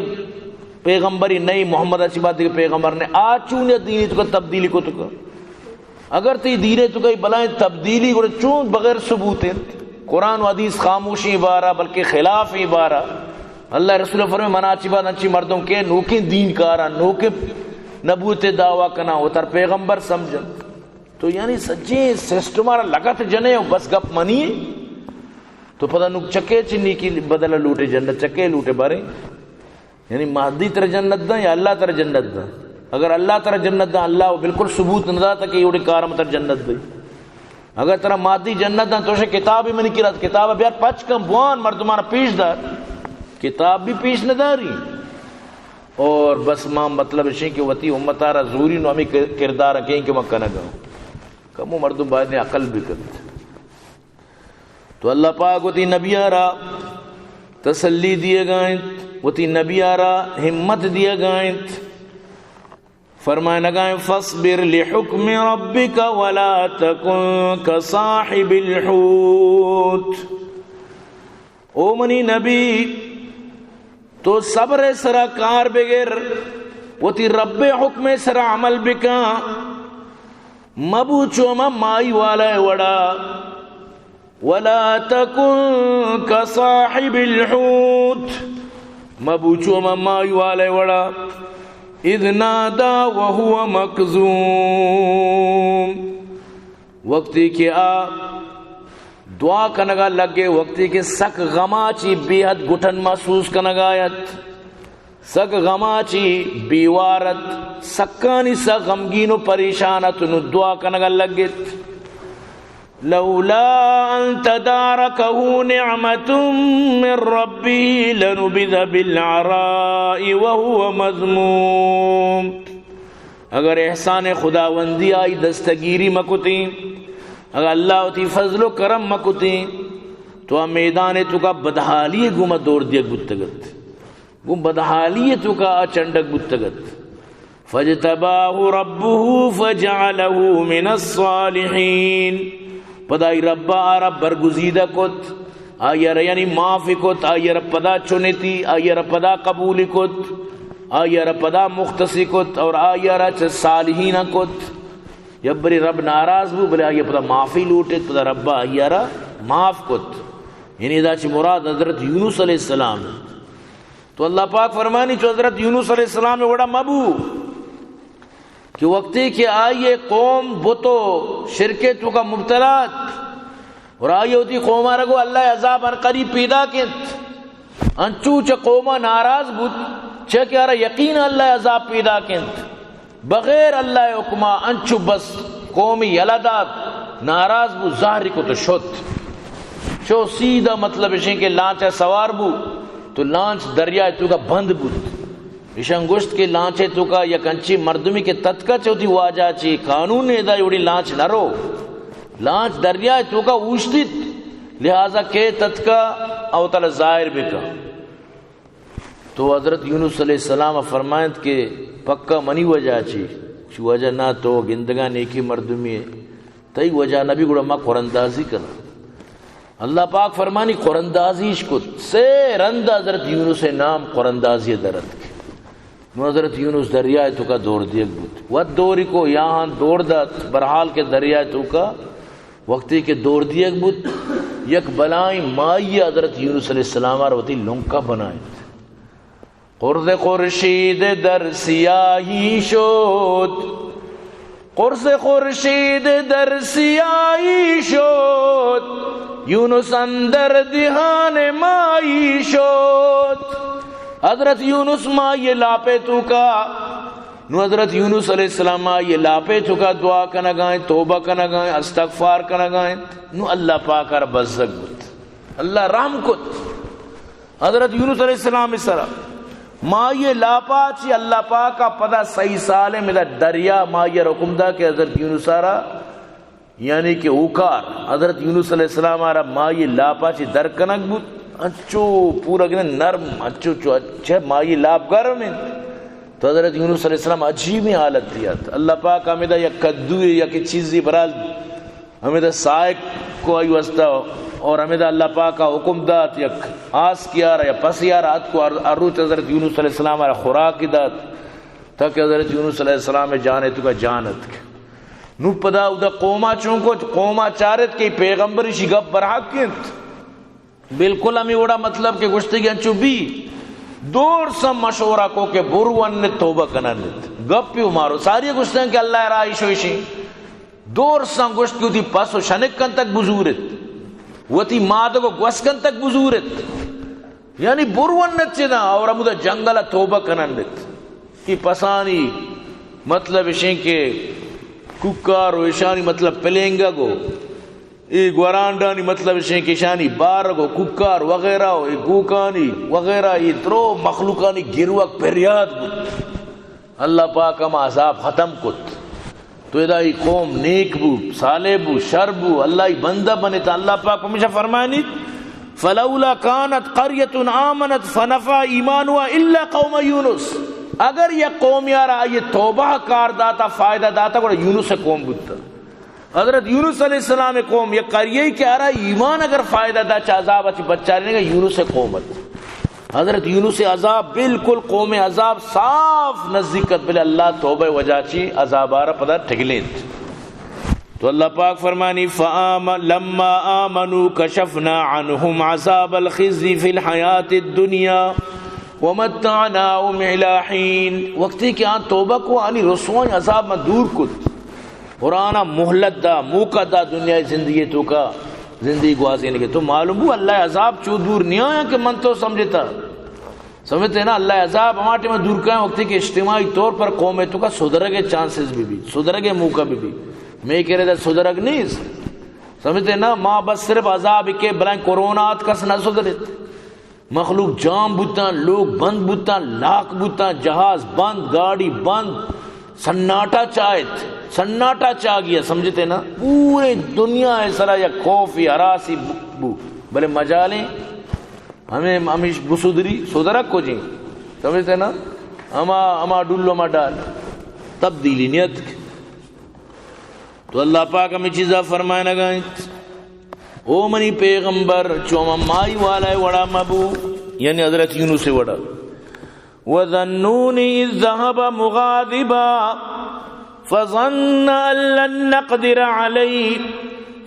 پیغمبری نئی، محمد اچی بعد دیگہ پیغمبر نے، آ چون یا دینی تو کا تبدیلی کو تو کا؟ اگر تی دینے تو کا بلائیں تبدیلی گڑا چون بغیر ثبوت انت؟ قرآن و حدیث خاموشی بارہ بلکہ خلاف ہی بارہ۔ اللہ رسول فرمائے، منا اچی بعد انچی مردم کہ نوکیں دین کارا، نوکیں نبوت دعویٰ کنا، و تر پیغمبر سمجھن۔ تو یعنی سجیں سسٹم آرا لگت جنے و بس گپ منی۔ تو پدا نوک چکے چنی کی بدل لوٹے جنت، چکے لوٹے بارے۔ یعنی مہدی تر جنت داں یا اللہ تر جنت داں؟ اگر اللہ تر جنت داں، اللہ و بالکل ثبوت نہ داتا کہ ایوڑے کارم تر جنت داں۔ اگر ترا مہدی جنت داں، تو شے کتاب منی کرا، کتاب بیار پچ کن بوان، مردمان پیش دار۔ کتاب بھی پیش نہ داری۔ اور بس ما مطلب اشیں کہ وتی امتارا زوری نو ہمیں کردار کہیں کہ ما کنگا۔ کمو مردم باید عقل بکنت۔ تو اللہ پاک وتی نبی آرا تسلی دیگا انت، وتی نبی آرا ہمت دیگا انت۔ فرمائنگا انت، فاصبر لحکم ربک ولا تکن کصاحب الحوت۔ او منی نبی، تو صبر سرا کار بگر، وتی رب حکم سرا عمل بکن، مبو چو ہما مائی والا وڑا۔ ولا تکن کصاحب الحوت، مبو چو ہما مائی والے وڑا، اذ نادی وهو مکظوم، وقتی کہ آ دعا کنگا لگے، وقتی کہ سک غما چی بے حد گٹن محسوس کنگا ات۔ سک غما چی بیوار ات، سکانی سک غمگین و پریشان ات، نو دعا کنگا لگت۔ لولا ان تدارکه نعمة من ربه لنبذ بالعراء وهو مذموم۔ اگر احسان خداوندی آئی دستگیری مکتیں، اگر اللہ وتی فضل و کرم مکتیں، تو آ میدان توکا بدحالی گوما دور دیگ بوتگت۔ گوں بدحالی توکا آ چنڈگ بوتگ ات۔ فاجتباه ربه فجعله من الصالحين۔ پدا آئی رب آرا برگزیدہ کت، آئی را یعنی معاف کت، آئی را پدا چنتی، آئی را پدا قبول کت، آئی را پدا مختص کت اور آئی را چہ صالحین کت۔ یک بری رب ناراض بو، بلے آئی پدا معافی لوٹت، پدا رب آئی را معاف کت۔ یعنی ادا چہ مراد حضرت یونس علیہ السلام۔ تو اللہ پاک فرمانی، چو حضرت یونس علیہ السلام وڑا مبو کہ وقتی کہ آئی قوم بت و شرک توکا مبتلا ات اور آئی وتی قوم آرا گو اللہ عذاب ہر قریب پیدا کنت، انچو چہ قوما ناراض بوت، چہ کہ آرا یقین اللہ عذاب پیدا کنت۔ بغیر اللہ حکما انچو بس قوم یلہ دات، ناراض بو، زہری کو تو شت۔ شو سیدھا، مطلب اشیں کہ لانچ سوار بو تو لانچ دریائے توکا بند بوت۔ ایشان گوشت کہ لانچے توکا یک انچیں مردمی کہ تتکا چہ وتی واجہ چی قانون ادا وڑی لانچ نہ رو، لانچ دریائے توکا اوشتیت، لہذا کہ تتکا او تعالی ظاہر بکا۔ تو حضرت یونس علیہ السلام فرمائنت کہ پکا منی وجہ چی؟ چی وجہ نہ، تو گندگا نیکی مردمی، تئی وجہ نبی گڑا ما قرندازی کنا۔ اللہ پاک فرمانی قرندازیش کت، سے رند حضرت یونس نام قرندازی درت۔ نو حضرت یونس دریائے توکا دور دیگ بوت۔ وت دوری کو یاہان دور دات، برحال کہ دریائے توکا وقتی کہ دور دیگ بوت، یک بلائیں مائی حضرت یونس علیہ السلام آر وتی لنکا بنائنت۔ قرص خورشید در سیاہی شد، قرص خورشید در سیاہی شد، یونس اندر دہان مائی شد۔ حضرت یونس مائی لاپے توکا، نو حضرت یونس علیہ السلام مائی لاپے توکا دعا کنگائیں، توبہ کنگائیں، استغفار کنگائیں، نو اللہ پاک آر بزگ بوت، اللہ رحم کت۔ حضرت یونس علیہ السلام سرا مائی لاپا چی اللہ پاکا پدا سی سال مدا دریا مائی حکم دا کہ حضرت یونس آرا، یعنی کہ اوکار حضرت یونس علیہ السلام آرا مائی لاپا چی در کنگ بوت، انچو پورا گنے نرم، انچو چو اچھے مائی لاپ گرم انت۔ تو حضرت یونس علیہ السلام عجیبیں حالت دیات۔ اللہ پاک ہمیدا یک کدوے یا کہ چیزی برال ہمیدا سائق کو آئی واسطہ، اور ہمیدا اللہ پاک حکم دات یک آس کیارا یا پس یارا اتکو ہر، ہر روچ حضرت یونس علیہ السلام آرا خوراک دات، تاکہ حضرت یونس علیہ السلام جان توکا جان اتک۔ نو پدا اودا قوما چون کو، قوما چارت کہ پیغمبر شی گپ برحق انت۔ بالکل ہمے وڑا مطلب کہ گوشتگی انچو بی۔ دور سم مشورہ کو کہ برو انت توبہ کننت۔ گپی و مارو۔ ساری گوشتن کہ اللہ راہ ایشو ایشی۔ دور سم گوشت کہ وتی پس و شنک کن تک بزورت۔ وتی مادگ و گوس کن تک بزورت۔ یعنی برو انت چدا اور ہمودا جنگل توبہ کننت۔ ای پسانی مطلب اشیں کہ کوکار و ایشانی مطلب پلینگگ و اے گورانڈانی مطلب اشیں کہ اشانی بارگ و کوکار وغیرہ و اے گوکانی وغیرہ، اے درو مخلوقانی گروک پریات بوت۔ اللہ پاک ہما عذاب ختم کت۔ تو ادا ای قوم نیک بو، صالح بو، شر بو، اللہ ای بندہ بنے تا اللہ پاک ہمیشہ فرمائنیت، فلولا كانت قرية آمنت فنفعها إيمانها إلا قوم يونس۔ اگر یک قوم یارا آئی توبہ کار داتا، فائدہ داتا، گڑا یونس قوم بوتا۔ حضرت یونس علیہ السلام قوم یک قریہ کہ آرا ایمان اگر فائدہ دا چہ عذاب اچ بچارینگا، یونس قوم ات۔ حضرت یونس عذاب بالکل قوم عذاب صاف نزدیک ات، بلے اللہ توبہ وجہ چی عذاب آرا پدا ٹگلینت۔ تو اللہ پاک فرمانی، فآم-، لما آمنوا كشفنا عنهم عذاب الخزي في الحياة الدنيا ومتعناهم إلى حين۔ وقتی کہ آن توبہ کو، آنی رسوائیں عذاب من دور کت۔ قرآن مہلت دا، موقع دا، دنیا زندگی توکا زندگی گوازینگے۔ تو معلوم بو اللہ عذاب چو دور نیایا کہ من تو سمجھتا۔ سمجھتے نا، اللہ عذاب ہما ٹائم دور کائیں وقتی کہ اجتماعی طور پر قوم توکا سدرگ چانسز بی بی، سدرگ موقع بی بی۔ میں کرے دا سدرگ نیست۔ سمجھتے نا، ما بس صرف عذاب کے بلائیں کورونا آت کس نہ سدرت۔ مخلوق جام بوتاں، لوگ بند بوتاں، لاک بوتاں، جہاز بند، گاڑی بند، سناٹا چاہت، سناٹا چاہ گیا، سمجھتے نا؟ پورے دنیا ء سرا یک خوف ہراسی بو، بلے مجالیں ہمیں ہمیش بسدری سدرک کو جی، سمجھتے نا؟ ہما، ہما ڈول، ہما ڈال۔ تبدیلی نیتک۔ تو اللہ پاک ہمیں چیزا فرمائنگا انت، او منی پیغمبر، چو ہما مائی والائے وڑا مبو، یعنی حضرت یونس وڑا۔ وذا النون إذ ذهب مغاضبا فظن أن لن نقدر عليه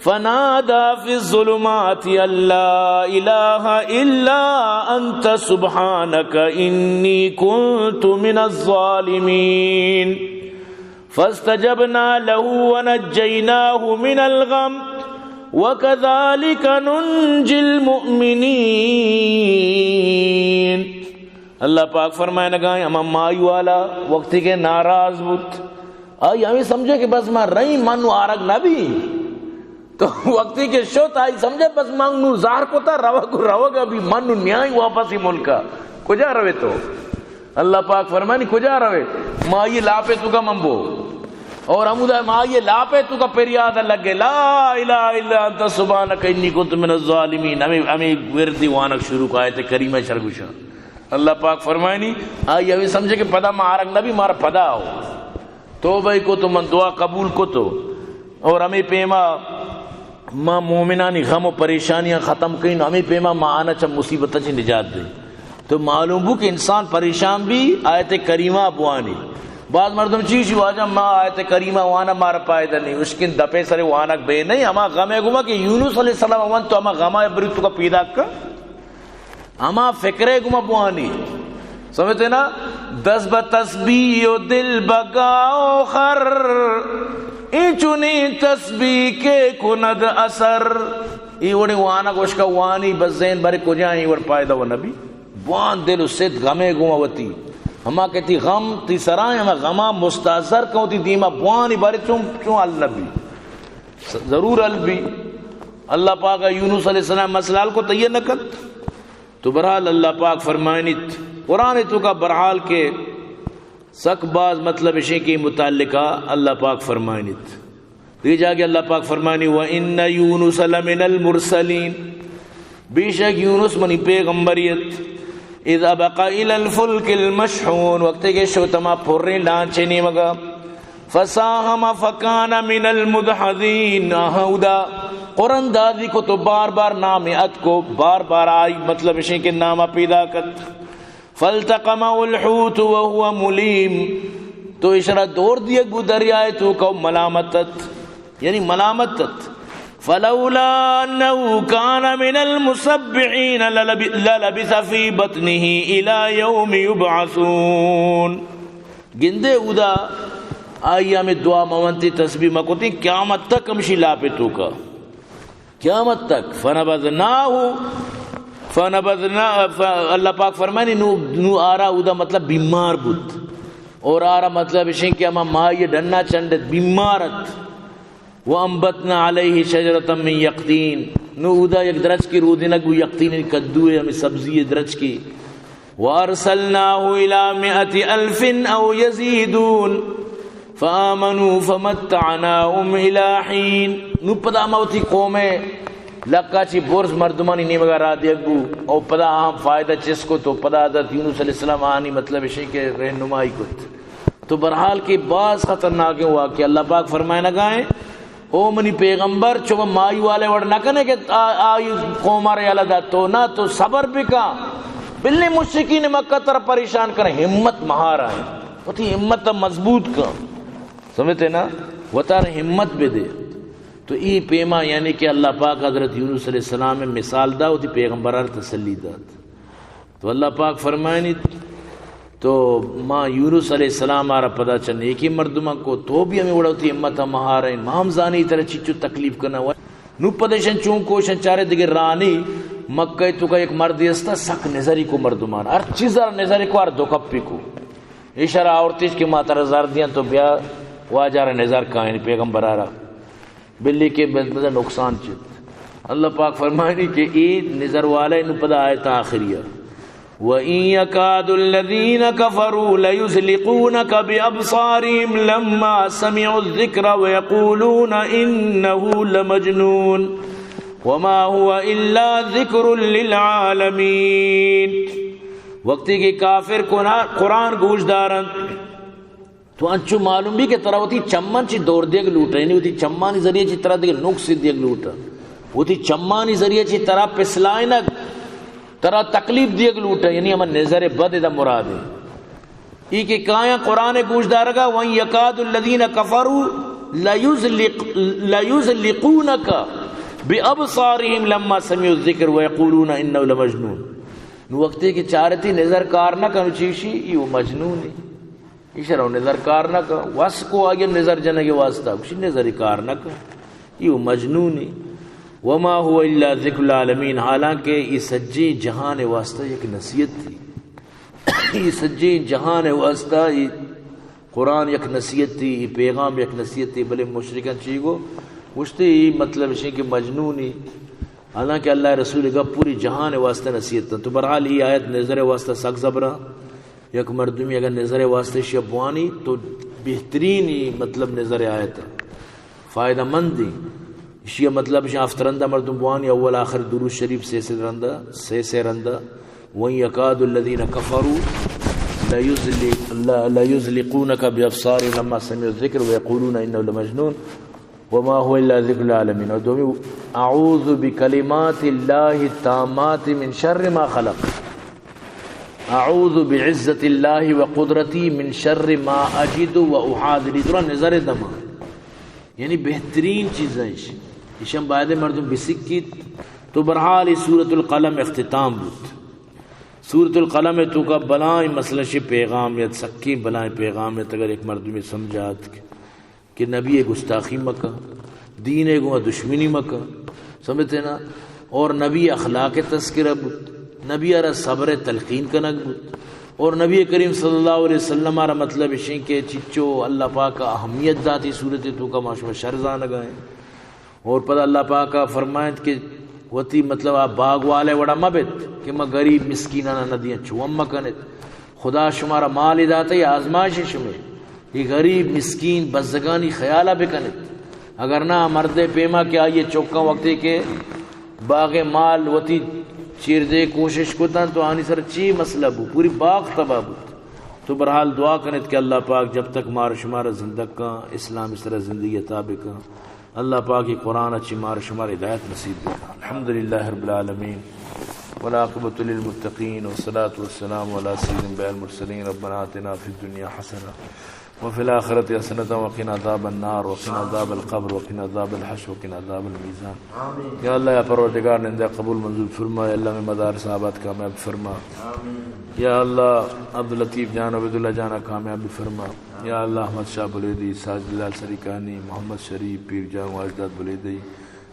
فنادى في الظلمات أن لا إله إلا أنت سبحانك إني كنت من الظالمين۔ فاستجبنا له ونجيناه من الغم وكذلك ننجي المؤمنين۔ اللہ پاک فرمائنگا ہیں، ہما مائی والا وقتی کہ ناراض بوت، آئی ہمیں سمجھے کہ بس ما رئی، من نو آرگ نبی۔ تو وقتی کہ شت، آئی سمجھے بس من نو زہر کتا، روگ، روگ ابھی من نو نیائی واپس ہی ملکا۔ کجا روے تو؟ اللہ پاک فرمانی، کجا روے؟ ما یہ لاپے تو کا من بو۔ اور ہمودا ما یہ لاپے تو کا پریاد لگے، لا الہ الا انت سبحانک انی کنت من الظالمین۔ ہمیں، ہمیں وردی وانگ شروع کا، آیت کریمہ شرگوشا۔ اللہ پاک فرمائنی، آئی ہمیں سمجھے کہ پدا ما آرگ نبی، مارا پدا آؤ۔ توبہ کو تو من دعا قبول کو تو۔ اور ہمیں پیما ما مومنانی غم و پریشانیاں ختم کئیں، ہمیں پیما ما آنا چہ مصیبت چہ نجات دیں۔ تو معلوم بو کہ انسان پریشان بھی آیت کریمہ بوانی۔ بعض مردم چیشی، واجہ ما آیت کریمہ وانا مارا پائدہ نہیں، اشکن دپے سرے وانک بے نہیں، ہما غمے گما کہ یونس علیہ السلام وان تو ہما غمہ بری تو کا پیدا کر۔ ہما فکرے گما بوانی۔ سمجھتے نا؟ دست بہ تسبیح و دل بہ گاہ و خر، این چونین تسبیح کے کند اثر۔ ای وڑی وانا گوشکا وانی بزین بری کجا ای وڑ پائدہ و نبی۔ بوان دل و ست غمے گما وتی۔ ہما کہ تی غم تی سرائیں، ہما غما مستاثر کن وتی دیما بوانی باری چون، چون حل نبی۔ ضرور حل بی۔ اللہ پاک یونس علیہ السلام مسئلہ حل کو تیار نہ کنت۔ تو بہرحال اللہ پاک فرمائنیت، قرآن تو کا بہرحال کے سک باز مطلب اشیں کہ متعلقہ اللہ پاک فرمائنیت۔ یہ جاگے اللہ پاک فرمانی، وَإِنَّ يُونُسَ لَمِنَ الْمُرْسَلِينَ، بے شک یونس منی پیغمبریت۔ اذ ابق الی الفلک المشحون، وقتے کہ شو تما پریں لانچے نیمگا، فساہم فکان من المدحضین، آہاں اودا قرآن دادی کو تو بار بار نام ات کو، بار بار آئی مطلب اشیں کہ نامہ پیدا کت۔ فالتقمه الحوت وهو ملیم، تو اشرا دور دیگ بو دریائے تو کو ملامت ات۔ یعنی ملامت ات۔ فلولا انه کان من المسبحین للب-، للبث فی بطنه الی یوم یبعثون۔ گندے اودا آئی ہمیں دعا مونتی تسبیح مکتی قیامت تک ہمشی لاپے توکا۔ قیامت تک۔ فنبذناہ، فنبذنا، ف-، اللہ پاک فرمانی، نو، نو آرا اودا مطلب بیمار بوت۔ اور آرا مطلب اشیں کہ ہما مائی ڈنا چنڈت بیمار ات۔ وانبتنا علیہ شجرة من یقطین۔ نو اودا یک درچکی رودینگ بو، یقطین کدو ہے، ہمیں سبزی ہے درچکی۔ وارسلناہ الی مئة الف او یزیدون فآمنوا فمتعناہم الی حین۔ نو پدا ما وتی قوم لکا چی برز مردمانی نیمگا را دیگ بو، او پدا آہاں فائدہ چست کو تو پدا حضرت یونس علیہ السلام آنی مطلب اشیں کہ رہنمائی کت۔ تو بہرحال کہ باز خطرناکیں واقعہ۔ اللہ پاک فرمائنگا ہیں، او منی پیغمبر، چو مائی والے وڑ نہ کنے کہ آ-، آئی قوم ءَ را یلہ دات۔ تو نہ، تو صبر بکن۔ بلے مشرکین مکہ ترا پریشان کنے، ہمت مہار آئیں۔ وتی ہمت مضبوط کن۔ سمجھتے نا؟ وتارا ہمت بدے۔ تو ای پیما یعنی کہ اللہ پاک حضرت یونس علیہ السلام مثال دا، وتی پیغمبر ءَ تسلی دات۔ تو اللہ پاک فرمائنیت، تو ما یونس علیہ السلام آرا پدا چہ نیکی مردماں کو، تو بھی ہمیں وڑا وتی ہمت مہاریں، ما ہم زانی ترا چیچو تکلیف کنا ہوا۔ نو پدشن چون کوشن چارے دگہ رانی مکہ تو کا ایک مردی استا سک نظری کو مردمان، ہر چیز ہر نظری کو، ہر دو کپی کو۔ اشارہ آورتیش کہ ما ترا زر دیاں تو بیا واجہ را نظر کائیں پیغمبر آرا۔ بلے کہ بندہ نقصان چت۔ اللہ پاک فرمائنی کہ اے نظر والے نو پدا آیت آخری ہے۔ وَإِن يَكَادُ الَّذِينَ كَفَرُوا لَيُزْلِقُونَكَ بِأَبْصَارِهِمْ لَمَّا سَمِعُوا الذِّكْرَ وَيَقُولُونَ إِنَّهُ لَمَجْنُونٌ وَمَا هُوَ إِلَّا ذِكْرٌ لِلْعَالَمِينَ۔ وقتی کہ کافر قرآن، قرآن گوش دارنت، تو انچو معلوم بی کہ ترا وتی چماں چی دور دیگ لوٹا، یعنی وتی چمانی ذریعہ چی ترا دیگہ نقص دیگ لوٹا، وتی چمانی ذریعہ چی ترا پسلائنگ، ترا تکلیف دیگ لوٹا، یعنی ہما نظر بد ادا مراد ہے۔ ای کہ کایاں قرآن گوش دارگا، وَإِنْ يَكَادُ الَّذِينَ كَفَرُوا لَيُزْلِقُ-، لَيُزْلِقُونَكَ بِأَبْصَارِهِمْ لَمَّا سَمِعُوا الذِّكْرَ وَيَقُولُونَ إِنَّهُ لَمَجْنُونَ۔ نو وقتے کہ چارتی نظر کار نہ کنو چیشی، ای و مجنون ہے۔ ایشرا نظر کار نہ کن، وس کو آئی نظر جنگ واسطہ، گوشی نظر کار نہ کن، ای و مجنون ہے۔ وما هو الا ذکر للعالمین، حالانکہ ای سجی جہان واسطہ یک نصیحت تھی۔ ای سجی جہان واسطہ ای قرآن یک نصیحت تھی، ای پیغام یک نصیحت تھی، بلے مشرکان چی گو؟ گوشتے ای مطلب شی کہ مجنون ہے۔ حالانکہ اللہ رسول گپ پوری جہان واسطہ نصیحت تھی۔ تو بہرحال ای آیت نظر واسطہ سک زبرا۔ یک مردمی اگر نظر واسطہ شی بوانی تو بہترین ای مطلب نظر آیت فائدہ مند ای۔ اشی مطلب شی ہفت رندہ مردم بوانی، اول آخر درود شریف سے سے رندہ، سے سے رندہ۔ وَإِنْ يَكَادُ الَّذِينَ كَفَرُوا لَيُزْلِ-، لَ-، لَيُزْلِقُونَكَ بِأَبْصَارِهِمْ لَمَّا سَمِعُوا الذِّكْرَ وَيَقُولُونَ إِنَّهُ لَمَجْنُونَ وَمَا هُوَ إِلَّا ذِكْرٌ لِلْعَالَمِينَ۔ اور دومی، أَعُوذُ بِكَلِمَاتِ اللَّهِ التَّامَّاتِ مِنْ شَرِّ مَا خَلَقَ، أَعُوذُ بِعِزَّةِ اللَّهِ وَقُدْرَتِهِ مِنْ شَرِّ مَا أَجِدُ وَأُحَاذِرُ۔ درا نظر دما۔ یعنی بہترین چیز ہے اش۔ اشم باید مردم بسکیت۔ تو بہرحال ای سورۃ القلم اختتام بوت۔ سورۃ القلم توکا بلائیں مسئلہ شی پیغام یت، سکیں بلائیں پیغام یت، اگر یک مردمی سمجھات کہ کہ نبی ء گستاخی مکن، دین ء گوں دشمنی مکن، سمجھتے نا؟ اور نبی اخلاق تذکرہ بوت، نبی ء را صبر تلقین کنگ بوت، اور نبی کریم صلی اللہ علیہ وسلم ء را مطلب اشیں کہ چچو اللہ پاک ء اہمیت داتی صورت توکا ما شما شر زانگا ہیں۔ اور پدا اللہ پاک ء فرمائنت کہ وتی مطلب آ باگ والے وڑا مہ بیت کہ ما غریب مسکینانا ندیاں، چو ہم مہ کنت۔ خدا شمارا مال داتے، آزمائش شمے، یہ غریب مسکین بزگانی خیالہ بکنت۔ اگر نہ مردے پیما کہ آئیے چوکاں وقتے کہ باغ مال وتی چیر دے کوشش کتن تو آنی سر چی مسئلہ بو، پوری باغ تباہ بو۔ تو بہرحال دعا کنت کہ اللہ پاک جب تک مار شمار زندگ کن، اسلام اس طرح زندگی عطا بکن۔ اللہ پاک ای قرآن اچی مار شمار ہدایت نصیب بکن۔ الحمدللہ رب العالمین، والعاقبۃ للمتقین، والصلاۃ والسلام علی سید الانبیاء والمرسلین۔ ربنا آتنا فی الدنیا حسنۃ وفی الآخرۃ حسنۃ وقنا عذاب النار وقنا عذاب القبر وقنا عذاب الحشر وقنا عذاب المیزان۔ آمین۔ یا اللہ، یا پروردگار، نندہ قبول منظور فرما۔ یا اللہ، میں مدارس آباد کامیاب فرما۔ آمین۔ یا اللہ، عبداللطیف جان، عبیداللہ جانا کامیاب فرما۔ یا اللہ، احمد شاہ بلیدی، ساجد لال سریکانی، محمد شریف، پیر جان واجداد بلیدی،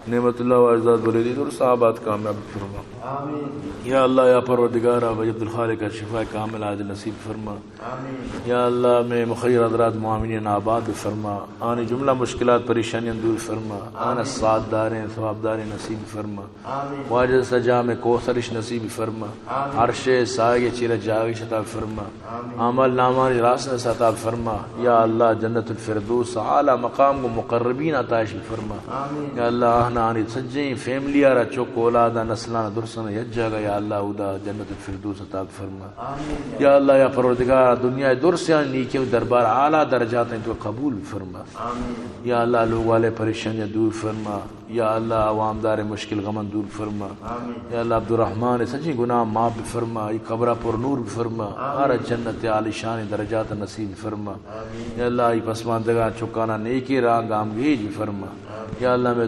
نعمت اللہ واجداد بلیدی، درست آباد کامیاب فرما۔ آمین۔ یا اللہ، یا پروردگار، بھائی عبدالخالق شفا کامل عاجل نصیب فرما۔ آمین۔ یا اللہ، میں مخیر حضرات معاونین آباد فرما، آنی جملہ مشکلات پریشانیاں دور فرما، آنا آمین۔ ساتھ داریں، ثواب داریں نصیب فرما۔ آمین۔ واجہ سجام کوثرش نصیب فرما۔ آمین۔ عرش سایہ چیرا جاگش عطا فرما۔ آمین۔ عمل نامانی راست عطا فرما۔ یا اللہ، جنت الفردوس اعلی مقام کو مقربین عطاش فرما۔ آمین۔ یا اللہ، آہنا آنی سجیں فیملی آرا چک اولادا نسلان درسن یک جاگہ یا اللہ اودا جنت الفردوس عطا فرما۔ آمین۔ یا اللہ، یا پروردگار، دنیا درسیان نیکیوں دربار اعلی درجات تو قبول فرما۔ آمین۔ یا اللہ، لوگ والے پریشانیاں دور فرما۔ یا اللہ، عوام دار مشکل غمن دور فرما۔ آمین۔ یا اللہ، عبدالرحمن سجیں گناہ معاف فرما، ای قبرہ پر نور فرما، آمین۔ ہر جنت عالی شان درجات نصیب فرما۔ آمین۔ یا اللہ، ای پسماندگاں چکانا نیکی راہ گامگیج فرما۔ آمین۔ یا اللہ، میں